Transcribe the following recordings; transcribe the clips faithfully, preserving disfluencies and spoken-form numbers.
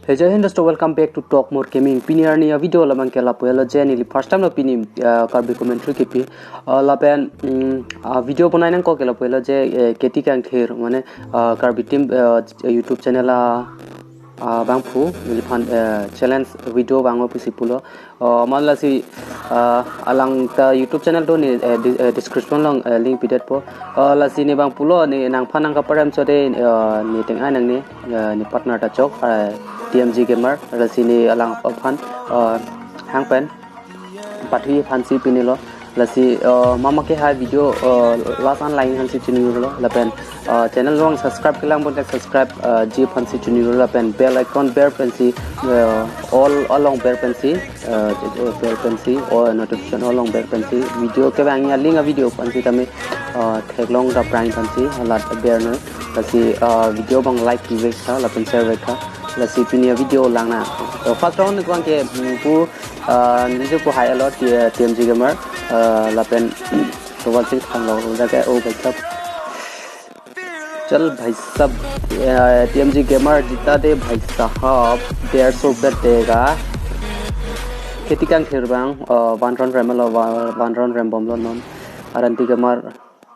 Hey, Jai Hind, dosto, welcome back to Talk More Gaming. Pini arni a-video labang ke lapu-elo je neli first time lo pini, uh, Karbi commentary kipi. Uh, lapen, mm, a-video bonai nangkok ke lapu-elo je, eh, K T Kangthir, mane, uh, Karbi Team, uh, YouTube channel a, uh, abangphu, neliphan, uh, challenge video abang pusi pulo. Uh, man lasi, uh, alang ta YouTube channel do ne, eh, di-, eh, description along, eh, link pidetpo. Uh, lasi ne abang pulo, ne nangphan nangkaparem chode, uh, ne teng-ai nangne, uh, ne partner ta chok, uh, T M G Gamer, lasi ne alangphan, uh, hang pen pathu aphansi pinilo. Lasi, uh, mama ke hai video, uh, last an lang aphansi chinilo. Lapen, uh, channel along subscribe kelang pon subscribe, uh, ji aphansi chinilo. Lapen bell icon ber pensi, uh, all along ber pensi, uh, ber pensi, or notification along ber pensi. Video kevang ya link a-video aphansi tame, uh, theklong dapprang aphansi, halat ber noi. Lasi, uh, video abang like pi vek tha, lapen share vek tha. Lasi pini a-video lang na. Uh, first round ni kwang ke, mm, pu, uh, neli je pu hai alo T-, T M G Gamer, uh, lapen Towal Sing Thanglo, jaga, oh, bhai sahab. चल भाई साहब, अ, T M G Gamer जीता दे भाई साहब, डेढ़ सौ रुपये देगा। K T Kangthir abang, अ, one round rem lo, wa-, one round rem bomlo non. Aranti Gamer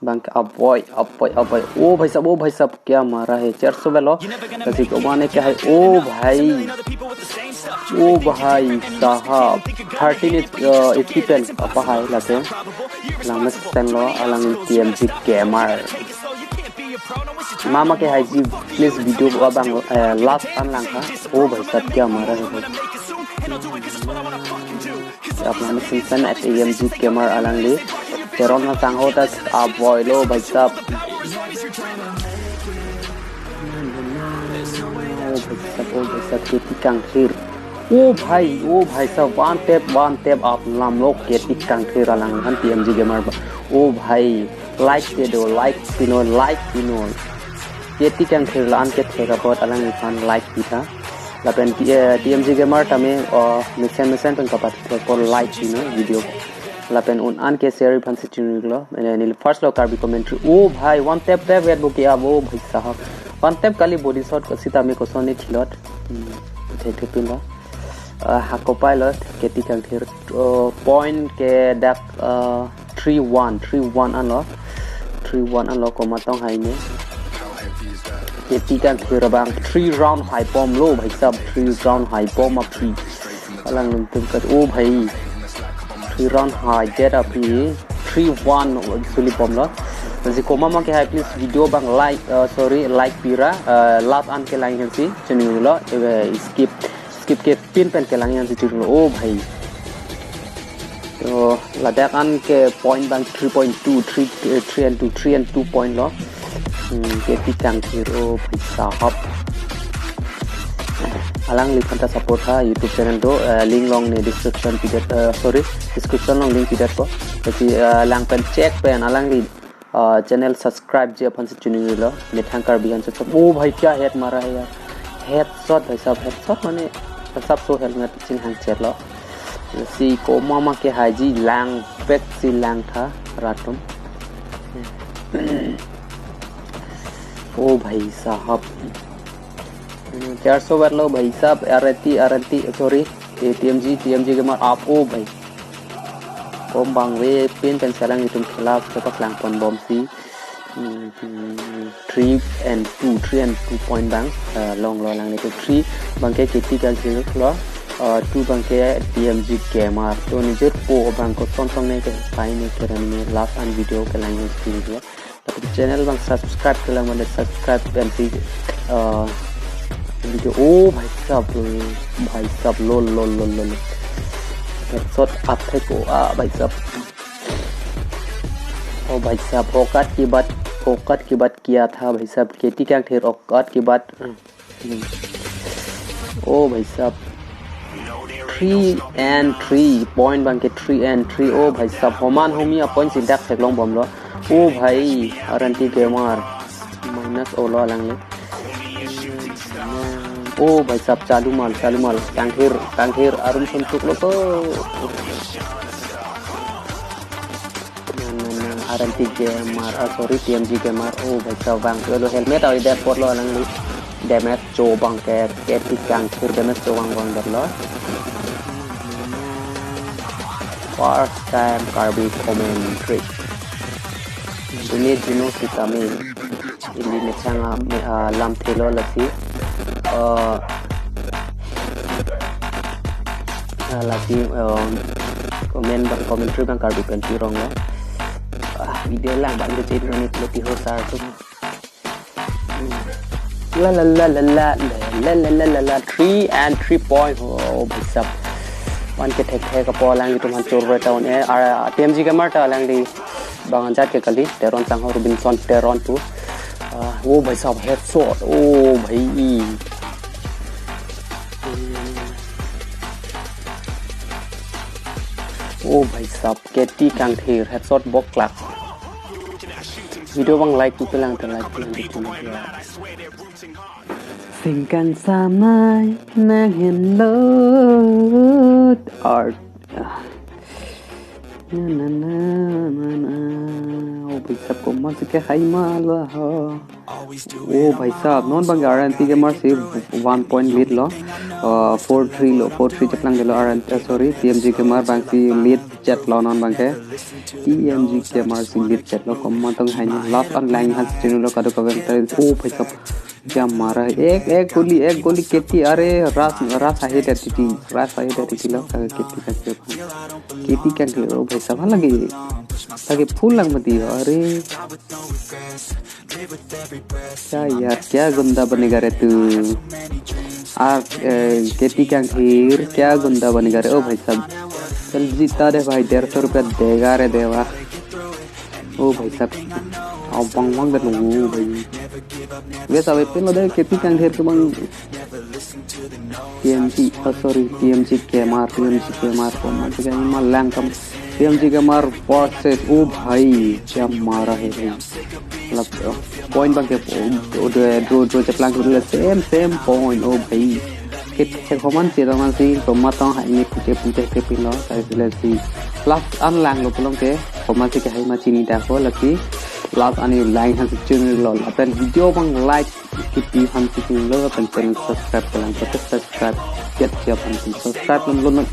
abang ke, aboy, aboy, aboy. ओ भाई साहब, ओ भाई साहब, क्या मारा है? चार सौ वेलो। Lasi komat ke hai, ओ भाई। ओ भाई साहब। Thirteen, अ, H P pen apa hai lake. Lang mesen lo, alang T M G Gamer. Mama ke hai ji, please video abang, eh, last an lang ha. ओ भाई साहब, क्या मारा है भाई. Apna mesen sen at T M G Gamer alangli. Teron na sang ho ta aboy lo, भाई साहब. ओ भाई साहब, ओ भाई साहब, K T Kangthir. ओ भाई, ओ भाई साहब, one tap, one tap up lam lo K T Kangthir alangphan T M G Gamer abang. ओ भाई, like ke do, like pino, like pino. K T Kangthir la-an ke thek apot alangliphan like pi tha. Lapen T-, eh, T M G Gamer tame, oh, mesen mesen pen kapat thek apot like pino video. Lapen un-an ke share aphansi chinilo. Mane neli first lo Karbi commentary. ओ भाई, one tap tap wet bo ke ab, ओ भाई साहब. One tap kali body shot ko sitame koson ne thilot. Hmm, thek thek pin lo. Uh, hako pai lo, K T Kangthir, uh, point ke dak, uh, three one, three one an lo. Three one an lo, komat tong hai ne. K T Kangthir abang, three round hai bomlo, भाई साहब, three round hai bom aphi. Alang num tum kat, ओ भाई. Three round hai det aphi, three one suli bomlo. Lasi komat ma ke hai, please video abang like, uh, sorry, like pi ra, uh, last an ke lang aphansi chinilo, eh, skip, skip ke pin pen ke lang aphansi chinilo. ओ भाई. To ladak an ke point abang three point two, three, eh, three and two, three and two point lo. Hmm, K T Kangthir, ओ भाई साहब. Alangliphan ta support ha, YouTube channel do, eh, link along ne description pidet, eh, sorry, description along link pidetpo. Lasi, eh, lang pen check pen alangli, eh, channel subscribe ji aphansi chinilo. Methang Karbi an chot. ओ भाई, क्या हेड मारा है यार. Headshot भाई साहब, headshot mane, भाई साहब so helmet chinghang chet lo. Lasi komat ma ke hai ji lang pek si lang tha rat atum. ओ भाई साहब. Hmm, चार सौ वेलो भाई साहब, आरती, आरती, sorry, ए, T M G, T M G Gamer आप, ओ भाई. Bom abang ve pin pen si alanglitum khela chepak lang pon bomsi. Hmm, hmm, three and two, three and two point abang, uh, longlo alanglitum. Three abang ke K T Kangthir lo, uh, two abang ke T M G Gamer. To nijor po abang koson tong ne ke pai ne ke ran ne last an video ke lang ne lo. Lapen channel abang subscribe kelang mane subscribe pen si, uh, video. ओ भाई साहब, भाई साहब, लो, लो, लो, लो, लो. Headshot athek ko, ah, भाई साहब. ओ भाई साहब, औकात की बात, औकात की बात किया था भाई साहब. K T Kangthir औकात की बात. ओ भाई साहब, three and three, point abang ke three and three. ओ भाई साहब, homan homi a-point si dak theklong bomlo. ओ भाई, आरती Gamer, minus olo alangli. ओ भाई साहब, चालू माल, चालू माल. Kangthir, Kangthir, arum sun chuklo ko. Na, na, na, आरती Gamer, ah, sorry, T M G Gamer. ओ भाई साहब, abang ke lo helmet a-oi det apotlo alangli. damage cho abang ke, K T Kangthir damage cho abang abang detlo. First time Karbi commentary. Ini Juno Sitame. Ili mechang a, me, a, lamthe lo lasi. Uh, uh, lasi, uh, comment abang, commentary abang Karbi pen pirong lo. Ah, video lang abang kecil ni lo piho sar tu. La la la la la la la la la la la, three and three point. Oh, bhai sahab. One ke thek thek apo alanglitum aphan chor re town eh. Ar, T M G Gamer ta alangli bang anjat ke kali. Teron Sangho, Robinson Teron pu. Ah, oh bhai sahab, headshot. Oh bhai. Oh bhai sahab, K T Kangthir headshot boklak. Video abang like tu lang, tu like tu lang, tu like tu lang. Singkang samai nang henlo art. Ah. Na, na, na, na, na. Oh bhai sahab, komat si kehai ma lo ho. Oh bhai sahab, non abang R N T Gamer si one point lead lo. Uh, four three lo, four three cheplang detlo R N T, uh, sorry, T M G Gamer abang si lead chet lo non abang ke. T M G Gamer si lead chet lo, komat tong hai ni, last an lang han si chinu lo kadokave ta. Oh bhai sahab, kya mara hai. Ek, ek goli, ek goli K T, are, rush, rush ahead titi, rush ahead titi lo, K T Kangthir. K T Kangthir, oh bhai sahab, lagi, lagi full lang mati, are. Kya yaar, kya gunda banega re tu? Ar, eh, K T Kangthir, kya gunda banega re? Oh bhai sahab, kal jita de bhai, der so rupiya dega re deva. Oh bhai sahab, aw bang bang de nungu bhai. Wes awe pin lo de K T Kangthir ke bang. T M G, oh sorry, T M G Gamer, T M G Gamer, komat si kehai ma lang kam. T M G Gamer versus, oh bhai, kya mara hai bhai. Lap, oh, point abang ke, oh, oh, draw, draw cheplang ke same, same point, oh bhai. Ke, ke komat si, komat si, komat tong hai ni puche puche ke pin lo, sai sila si. Last an lang lo pulo ke, komat si kehai ma chini dak ho, lasi. Last an lang han si chun lo, lapen video abang like, K T aphan si chini lo, lapen channel subscribe kelang, kote subscribe, jet jet aphan si subscribe lo, lo,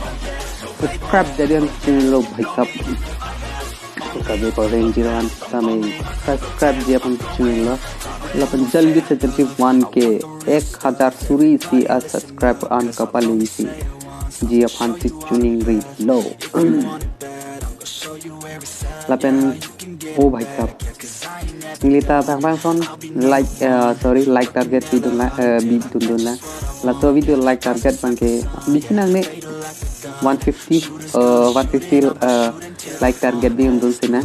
subscribe jadi han si chini lo, bhai sahab. Kabe ko range zero an tame subscribe ji aphan chini lo. Lapen jaldi se jaldi one K, ek hajar suri isi a subscribe an kapali isi ji aphan si chini ri lo. Lapen, oh bhai sahab, neli ta bang bang son like, uh, sorry, like target pidun la, uh, pidun dun la. Laso video like target abang ke bisi nangne, one fifty, uh, one fifty, uh, like target pidun dun si na.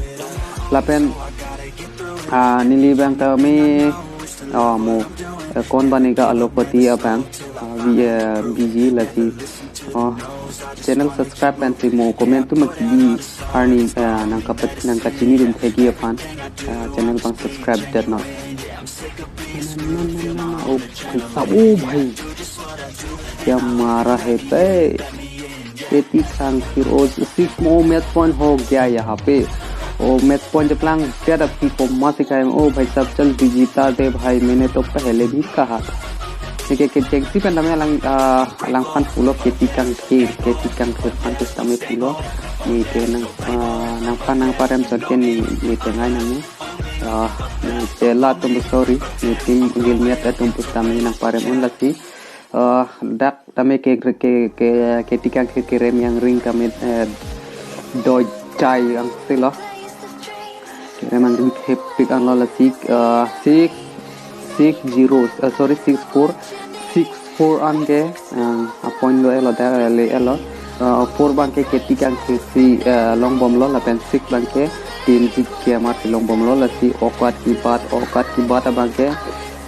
Lapen, ah, neli abang tame, oh, mo, eh, Kaun Banega Arlokpati abang, ah, bi-, eh, biji lagi, oh, channel subscribe pen si mo comment tu maki di arni, eh, nangkapa-, nangkachini dun thegi aphan, eh, channel abang subscribe det non. Oh, bhai sahab, oh, bhai. Kya mara hai bhai. K T Kangthir, oh, six mo match point ho gaya yahan pe. Oh, match point cheplang, kya dak pi komat si kehai, oh, bhai sahab, chal jita de bhai, maine to pehle bhi kaha tha. Ke, ke, ke, si pen tame alang, ah, alangphan pulo K T Kangthir, K T Kangthir aphan sitame pulo. Neli ke nang, ah, nangphan nangparem ason ke neli, neli tengai nang. Ah, neli chela atum sorry, neli team Gilmit atum sitame nangparem un lasi. Ah, dak tame ke, ke, ke, K T Kangthir kerem yang ring kame, eh, doi chai ang silo. Kerem yang ring hepik an lo lasi, eh, six, six zero, eh, sorry, six four, six four an ke, eh, a point lo elo da, le elo. Eh, four abang ke K T Kangthir si, eh, longbom lo, lapen six abang ke T M G Gamer si longbom lo, lasi okat kibat, okat kibat abang ke,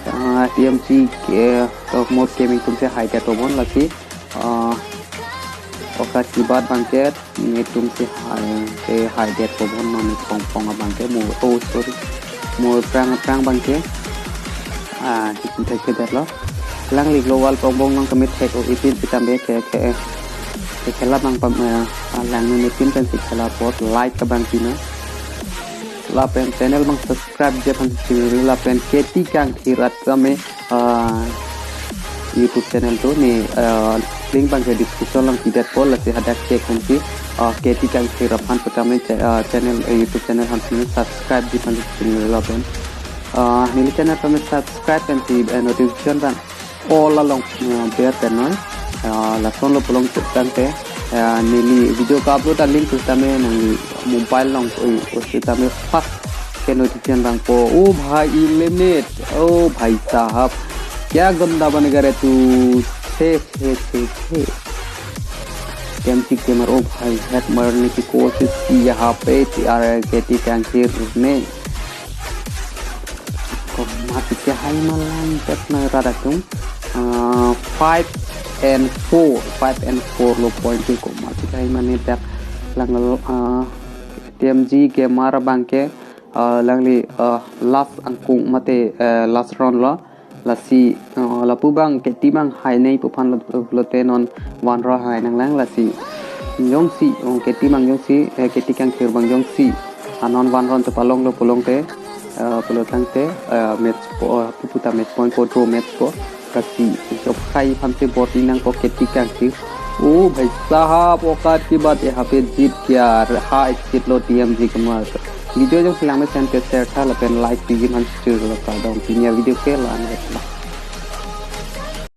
eh, T M G, eh, Top Mode Gaming atum si haidet tobon lasi, ah, okat kibat abang ke netum si hai, ke haidet tobon non ni pong pong abang ke mo, oh, sorry. Mo prang prang abang ke. Ah, di thek ke det lo. Lang lik lo wal pong pong nang kemit thek o ipin sitame ke, ke, ke khela abang pam, eh, ah, lang ni netum pen si khela apot like abang ke na. Lapen channel abang subscribe ji aphan chini lapen K T Kangthir atum tame, ah, YouTube channel do, ne, uh, link abangke description along pidetpo, lasi hadak check unsi, uh, K T Kangthir aphan pu tame cha-, uh, channel, uh, YouTube channel aphan pu tame subscribe ji aphan chini lapen. Uh, neli channel pu tame subscribe pensi, uh, notification bang all along, uh, ber pen noi. Uh, lasonlo pulote tangte, uh, neli video ka-upload a-link pu tame nangli mobile along, oi, oi, pu tame first ke notification bangpo. Oh bhai, unlimited. Oh bhai sahab, kya ganda banega re tu. Chhe, chhe, chhe, chhe. T M G Gamer, oh bhai, hack marne ki koshish ki yahan pe, T R K T Kangthir ne. Komat ke hai malang dak na rada tung. Ah, five and four, five and four lo point ke komat ke hai mane dak lang, ah, T M G Gamer abangke, ah, alangli, ah, last angkung mate, eh, last round lo. Lasi, ah, lapu abang K T abang hai nei pu aphan lo, lote non one round hai nanglang lasi. Jongsi, oh, K T abang jongsi, eh, K T Kangthir abang jongsi. Ah, non one round te palonglo pulote, eh, pulo tangte, eh, match po, eh, pu pu ta match point po, draw match po. Lasi, job khai aphan si bot inang po K T Kangthir. Oh, bhai sahab, औकात की बात, यहाँ पे जीत गया, ha exit lo T M G Gamer. Video jongsi lang mesen te share tha lapen like piji aphan chirlo ta dong. Pini a-video ke la-an vet lo.